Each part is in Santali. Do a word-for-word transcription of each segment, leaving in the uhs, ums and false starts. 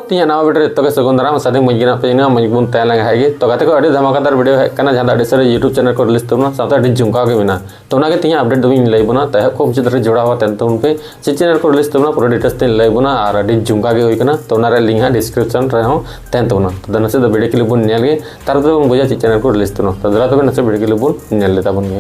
ᱛᱤᱦᱤᱧᱟᱜ ᱱᱟᱣᱟ ᱵᱷᱤᱰᱤᱭᱳ ᱨᱮ ᱡᱚᱛᱚ ᱜᱮ ᱥᱟᱹᱜᱩᱱ ᱫᱟᱨᱟᱢ᱾ ᱥᱟᱫᱤ ᱢᱚᱡᱽ ᱜᱮ ᱱᱟᱯᱟᱭ ᱡᱮᱱᱟ, ᱢᱚᱡᱽ ᱜᱮᱵᱚᱱ ᱛᱟᱦᱮᱸ ᱞᱮᱱ ᱠᱷᱟᱡ ᱜᱮ᱾ ᱛᱚ ᱜᱟᱛᱮ ᱠᱚ, ᱟᱹᱰᱤ ᱫᱷᱟᱢᱟᱠᱟᱫᱟᱨ ᱵᱷᱤᱰᱤᱭᱳ ᱦᱮᱡ ᱠᱟᱱᱟ, ᱡᱟᱦᱟᱸ ᱫᱚ ᱟᱹᱰᱤ ᱥᱟᱹᱨᱤ YouTube ᱪᱮᱱᱮᱞ ᱠᱚ ᱨᱤᱞᱤᱡᱽ ᱛᱟᱵᱚᱱᱟ, ᱥᱟᱶᱛᱮ ᱟᱹᱰᱤ ᱡᱷᱩᱢᱠᱟᱣ ᱜᱮ ᱢᱮᱱᱟᱜᱼᱟ᱾ ᱛᱚ ᱚᱱᱟᱜᱮ ᱛᱤᱦᱤᱧᱟᱜ ᱟᱯᱰᱮᱴ ᱫᱚᱵᱚᱱ ᱞᱟᱹᱭ ᱵᱚᱱᱟ᱾ ᱛᱚ ᱮᱦᱚᱵ ᱠᱷᱚᱱ ᱢᱩᱪᱟᱹᱫ ᱫᱷᱟᱹᱨᱤᱡ ᱡᱚᱲᱟᱣ ᱛᱟᱦᱮᱱ ᱛᱟᱵᱚᱱ ᱯᱮ᱾ ᱪᱮᱫ ᱪᱮᱱᱮᱞ ᱠᱚ ᱨᱤᱞᱤᱡᱽ ᱛᱟᱵᱚᱱᱟ ᱯᱩᱨᱟᱹ ᱰᱤᱴᱮᱞᱥ ᱛᱮᱧ ᱞᱟᱹᱭ ᱵᱚᱱᱟ, ᱟᱨ ᱟᱹᱰᱤ ᱡᱷᱩᱢᱠᱟᱣ ᱜᱮ ᱦᱩᱭ ᱠᱟᱱᱟ᱾ ᱛᱚ ᱚᱱᱟ ᱨᱮᱭᱟᱜ ᱞᱤᱝᱠ ᱦᱟᱸᱜ ᱰᱤᱥᱠᱨᱤᱯᱥᱚᱱ ᱨᱮᱦᱚᱸ ᱛᱟᱦᱮᱱ ᱛᱟᱵᱚᱱᱟ᱾ ᱛᱚ ᱱᱟᱥᱮ ᱫᱚ ᱵᱷᱤᱰᱤᱭᱳ ᱠᱞᱤᱯ ᱵᱚᱱ ᱧᱮᱞ ᱜᱮ, ᱛᱟᱨᱯᱚᱨᱮ ᱵᱚᱱ ᱵᱩᱡᱟ ᱪᱮᱫ ᱪᱮᱱᱮᱞ ᱠᱚ ᱨᱤᱞᱤᱡᱽ ᱛᱟᱵᱚᱱᱟ᱾ ᱛᱚ ᱫᱮᱞᱟ ᱛᱚᱵᱮ ᱱᱟᱥᱮ ᱵᱷᱤᱰᱤᱭᱳ ᱠᱞᱤᱯ ᱵᱚᱱ ᱧᱮᱞ ᱞᱮ ᱛᱟᱵᱚᱱ ᱜᱮ᱾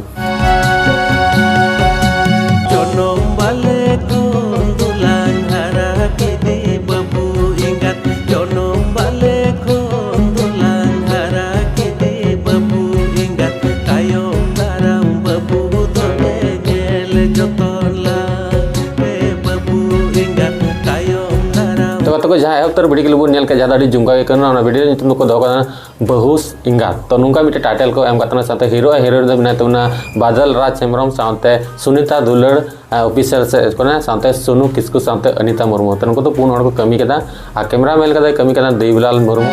ᱡᱚᱱᱚᱢ ᱵᱟᱞᱮ ᱠᱷᱚᱱ ᱫᱚᱞᱟᱝ ᱦᱟᱨᱟ ᱠᱮᱫᱮ ᱵᱟᱹᱵᱩ ᱮᱸᱜᱟᱛ, ᱡᱚᱱᱚᱢ ᱵᱟᱞᱮ ᱠᱷᱚᱱ ᱫᱚᱞᱟᱝ ᱦᱟᱨᱟ ᱠᱮᱫᱮ ᱵᱟᱹᱵᱩ ᱮᱸᱜᱟᱛ, ᱛᱟᱭᱚᱢ ᱫᱟᱨᱟᱢ ᱵᱟᱹᱵᱩ ᱫᱚᱞᱮ ᱧᱮᱞ ᱡᱚᱛᱚᱱ ᱞᱟᱝ ᱯᱮ ᱵᱟᱹᱵᱩ ᱮᱸᱜᱟᱛ, ᱛᱟᱭᱚᱢ ᱫᱟᱨᱟᱢ᱾ ᱛᱚ ᱜᱟᱛᱮ ᱠᱚ, ᱡᱟᱦᱟᱸ ᱮᱦᱚᱵ ᱩᱛᱟᱹᱨ ᱵᱷᱤᱰᱤᱭᱳ ᱠᱞᱤᱯ ᱵᱚᱱ ᱧᱮᱞ ᱠᱮᱫ, ᱡᱟᱦᱟᱸ ᱫᱚ ᱟᱹᱰᱤ ᱡᱷᱩᱢᱠᱟᱣ ᱜᱮ ᱠᱟᱱᱟ, ᱚᱱᱟ ᱵᱷᱤᱰᱤᱭᱳ ᱨᱮᱭᱟᱜ ᱧᱩᱛᱩᱢ ᱫᱚᱠᱚ ᱫᱚᱦᱚ ᱠᱟᱫᱟ ᱵᱟᱹᱦᱩᱥ ᱮᱸᱜᱟᱛ᱾ ᱛᱚ ᱱᱚᱝᱠᱟ ᱢᱤᱫᱴᱮᱱ ᱴᱟᱭᱴᱮᱞ ᱠᱚ ᱮᱢ ᱠᱟᱜ ᱛᱟᱵᱚᱱᱟ, ᱥᱟᱶᱛᱮ ᱦᱤᱨᱳ ᱟᱨ ᱦᱤᱨᱳᱭᱤᱱ ᱫᱚ ᱢᱮᱱᱟᱭ ᱛᱟᱵᱚᱱᱟ ᱵᱟᱫᱚᱞ ᱨᱟᱡᱽ ᱦᱮᱢᱵᱨᱚᱢ ᱥᱟᱶᱛᱮ ᱥᱩᱱᱤᱛᱟ ᱫᱩᱞᱟᱹᱲ, ᱚᱯᱷᱤᱥᱤᱭᱟᱞ ᱥᱮᱫ ᱠᱷᱚᱱᱟᱜ, ᱥᱟᱶᱛᱮ ᱥᱳᱱᱩ ᱠᱤᱥᱠᱩ ᱥᱟᱶᱛᱮ ᱚᱱᱤᱛᱟ ᱢᱩᱨᱢᱩ᱾ ᱛᱚ ᱱᱩᱠᱩ ᱫᱚ ᱯᱩᱱ ᱦᱚᱲ ᱠᱚ ᱠᱟᱹᱢᱤ ᱠᱮᱫᱟ᱾ ᱟᱨ ᱠᱮᱢᱨᱟ ᱢᱮᱱ ᱠᱟᱛᱮ ᱠᱟᱹᱢᱤ ᱠᱟᱱᱟ ᱫᱮᱵᱤᱞᱟᱞ ᱢᱩᱨᱢᱩ᱾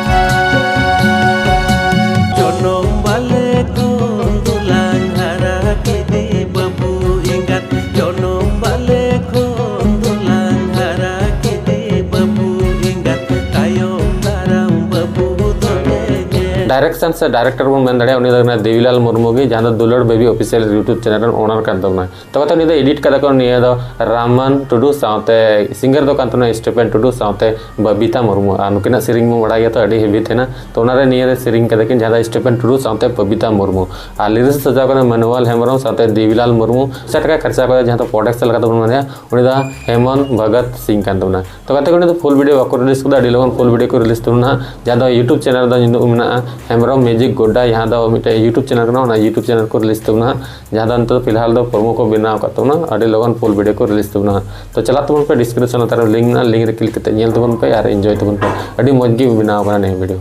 ᱡᱚᱱᱚᱢ ᱵᱟᱞᱮ ᱠᱷᱚᱱ ᱫᱚᱞᱟᱝ ᱦᱟᱨᱟ ᱠᱮᱫᱮ ᱵᱟᱹᱵᱩ ᱮᱸᱜᱟᱛ, ᱡᱚᱱᱚᱢ ᱵᱟᱞᱮ ᱠᱷᱚᱱ ᱫᱚᱞᱟᱝ ᱦᱟᱨᱟ ᱠᱮᱫᱮ ᱵᱟᱹᱵᱩ ᱮᱸᱜᱟᱛ, ᱛᱟᱭᱚᱢ ᱫᱟᱨᱟᱢ ᱵᱟᱹᱵᱩ ᱫᱚᱞᱮ ᱧᱮᱞ᱾ ᱰᱟᱭᱨᱮᱠᱥᱚᱱ ᱥᱮ ᱰᱟᱭᱨᱮᱠᱴᱚᱨ ᱵᱚᱱ ᱢᱮᱱ ᱫᱟᱲᱮᱭᱟᱜᱼᱟ, ᱩᱱᱤ ᱫᱚ ᱠᱟᱱᱟ ᱫᱮᱵᱤᱞᱟᱞ ᱢᱩᱨᱢᱩ ᱜᱮ, ᱡᱟᱦᱟᱸ ᱫᱚ ᱫᱩᱞᱟᱹᱲ ᱵᱮᱵᱤ ᱚᱯᱷᱤᱥᱤᱭᱟᱞ YouTube ᱪᱮᱱᱮᱞ ᱨᱮᱱ ᱳᱱᱟᱨ ᱠᱟᱱ ᱛᱟᱵᱚᱱᱟᱭ᱾ ᱛᱚ ᱜᱟᱛᱮ, ᱩᱱᱤ ᱫᱚ ᱮᱰᱤᱴ ᱠᱟᱫᱟ ᱠᱚ ᱱᱤᱭᱟᱹ ᱫᱚ ᱨᱟᱢᱟᱱ ᱴᱩᱰᱩ ᱥᱟᱶᱛᱮ, ᱥᱤᱝᱜᱟᱨ ᱫᱚ ᱠᱟᱱ ᱛᱟᱵᱚᱱᱟ ᱥᱴᱤᱯᱷᱮᱱ ᱴᱩᱰᱩ ᱥᱟᱶᱛᱮ ᱵᱟᱵᱤᱛᱟ ᱢᱩᱨᱢᱩ᱾ ᱟᱨ ᱱᱩᱠᱤᱱᱟᱜ ᱥᱮᱨᱮᱧ ᱵᱚᱱ ᱵᱟᱲᱟᱭ ᱜᱮᱭᱟ ᱛᱚ, ᱟᱹᱰᱤ ᱦᱮᱵᱤ ᱛᱟᱦᱮᱱᱟ᱾ ᱛᱚ ᱚᱱᱟᱨᱮ ᱱᱤᱭᱟᱹ ᱨᱮ ᱥᱮᱨᱮᱧ ᱠᱟᱫᱟ ᱠᱤᱱ, ᱡᱟᱦᱟᱸ ᱫᱚ ᱥᱴᱤᱯᱷᱮᱱ ᱴᱩᱰᱩ ᱥᱟᱶᱛᱮ ᱵᱟᱵᱤᱛᱟ ᱢᱩᱨᱢᱩ᱾ ᱟᱨ ᱞᱤᱨᱤᱠᱥ ᱥᱟᱡᱟᱣ ᱠᱟᱫᱟ ᱢᱟᱱᱩᱣᱟᱞ ᱦᱮᱢᱵᱨᱚᱢ ᱥᱟᱶᱛᱮ ᱫᱮᱵᱤᱞᱟᱞ ᱢᱩᱨᱢᱩ᱾ ᱯᱚᱭᱥᱟ ᱴᱟᱠᱟ ᱠᱷᱚᱨᱪᱟ ᱠᱟᱛᱮ ᱡᱟᱦᱟᱸ ᱫᱚ ᱯᱨᱚᱰᱟᱠᱥᱚᱱ ᱞᱮᱠᱟᱛᱮ ᱵᱚᱱ ᱢᱮᱱᱟ, ᱩᱱᱤ ᱫᱚ ᱦᱮᱢᱚᱱ ᱵᱷᱚᱜᱚᱛ ᱥᱤᱝ ᱠᱟᱱ ᱛᱟᱵᱚᱱᱟ᱾ ᱛᱚ ᱜᱟᱛᱮ ᱠᱚ, ᱩᱱᱤ ᱫᱚ ᱯᱷᱩᱞ ᱵᱷᱤᱰᱤᱭᱳ ᱵᱟᱠᱚ ᱨᱤᱞᱤᱡᱽ ᱠᱟᱫᱟ, ᱟᱹᱰᱤ ᱞᱚᱜᱚᱱ ᱯᱷᱩᱞ ᱵᱷᱤᱰᱤᱭᱳ ᱠᱚ ᱨᱤᱞᱤᱡᱽ ᱛᱟᱵᱚᱱᱟ ᱦᱟᱸᱜ, ᱡᱟᱦᱟᱸ ᱫᱚ YouTube ᱪᱮᱱᱮᱞ ᱫᱚ ᱧᱩᱛᱩᱢ ᱢᱮᱱᱟᱜᱼᱟ ᱦᱮᱢᱵᱨᱚᱢ ᱢᱤᱣᱡᱤᱠ ᱜᱚᱰᱰᱟ, ᱡᱟᱦᱟᱸ ᱫᱚ ᱢᱤᱫᱴᱮᱱ YouTube ᱪᱮᱱᱮᱞ ᱠᱟᱱᱟ, ᱚᱱᱟ YouTube ᱪᱮᱱᱮᱞ ᱠᱚ ᱨᱤᱞᱤᱡᱽ ᱛᱟᱵᱚᱱᱟ ᱦᱟᱸᱜ, ᱡᱟᱦᱟᱸ ᱫᱚ ᱱᱤᱛᱚᱜ ᱯᱷᱤᱞᱦᱟᱞ ᱫᱚ ᱯᱨᱳᱢᱳ ᱠᱚ ᱵᱮᱱᱟᱣ ᱟᱠᱟᱫ ᱛᱟᱵᱚᱱᱟ, ᱟᱹᱰᱤ ᱞᱚᱜᱚᱱ ᱯᱷᱩᱞ ᱵᱷᱤᱰᱤᱭᱳ ᱠᱚ ᱨᱤᱞᱤᱡᱽ ᱛᱟᱵᱚᱱᱟ ᱦᱟᱸᱜ᱾ ᱛᱚ ᱪᱟᱞᱟᱜ ᱛᱟᱵᱚᱱ ᱯᱮ, ᱰᱤᱥᱠᱨᱤᱯᱥᱚᱱ ᱞᱟᱛᱟᱨ ᱨᱮ ᱞᱤᱝᱠ ᱢᱮᱱᱟᱜᱼᱟ, ᱞᱤᱝᱠ ᱨᱮ ᱠᱞᱤᱠ ᱠᱟᱛᱮ ᱧᱮᱞ ᱛᱟᱵᱚᱱ ᱯᱮ ᱟᱨ ᱮᱱᱡᱚᱭ ᱛᱟᱵᱚᱱ ᱯᱮ, ᱟᱹᱰᱤ ᱢᱚᱡᱽ ᱜᱮ ᱵᱮᱱᱟᱣ ᱠᱟᱱᱟ ᱱᱤᱭᱟᱹ ᱵᱷᱤᱰᱤᱭᱳ᱾